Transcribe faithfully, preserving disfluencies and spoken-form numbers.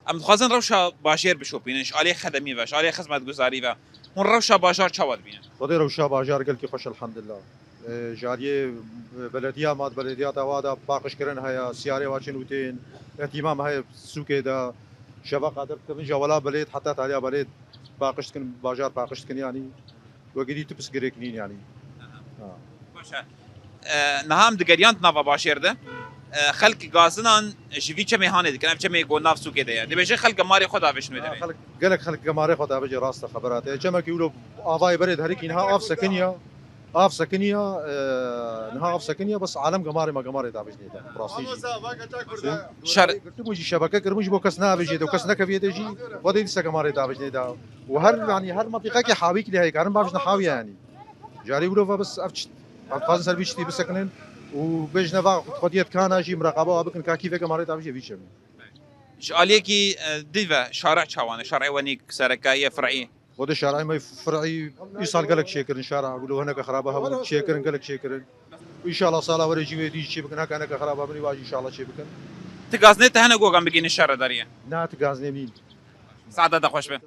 Em dixwazin rewşa bajêr bişopînin, ji aliyê xedemî ve, ji aliyê xizmetguzarî ve. Hûn rewşa bajar çawa dibînin? Xwedê rewşa bajar gelkî xweş, elhamdulillah. Ee, ji aliyê, e, belediya mat, belediyata wa da paqijkirin heye, siyarê wa çin û tên, îhtîmam heye sûkê de, şeveqa derdikevin ji ewela belêd heta taliya belêd paqij dikin, bajar paqij dikin yanî. Wekî dî tu pirsgirêk nîn yanî. Aha. Ha. Baş e. E, niha em digeriyan di nava bajêr de. E, xelk gazinan ji vî çemê hanê dikin. Ev çemê ku nav sûkê de ye. Dibêje xelk gemarê xwe davêjin wê Ha, derê. Xelk, gelek xelk gemarê xwe davêje, rast e xebera te. Çemekî wilo avayê berê diherikî niha av sekiniya. Av sekiniya, e, niha av sekiniya, bes alem gemarê me gemarê davêjinê de. Rastî jî. Şer- Girtibû jî şebeke kiribû jî bo kes neavêjê de, kes nekeviyê de jî. Xwedê dîse gemarê davêjinê de. Û her, yanî her mentiqekê hawîk lê heye, karin bavêjin hawiye yanî. Carî wilo ve bes ev çi-, em dixwazin ser vî çitî bisekinin û bêjine va xwediyê dikana jî miraqaba wa bikin ka kî veke marê davêje vî çemî. Ji aliyekî, e, dî ve şare çawan e? Şarê we nîk sereke ye, fir'î? Xwedê şarê me fir'î îsal gelek çêkirin, şara wilo hineke xerabe hebû, çêkirin, gelek çêkirin. Înşallah sala were jî wê dî çê bikin, heke hineke xerabe bin, wa jî înşallah çê bikin. Ti gaznê te hene gogan bigînin şaredariyê? Na, ti gaznê nîn. Saeta te xweş be.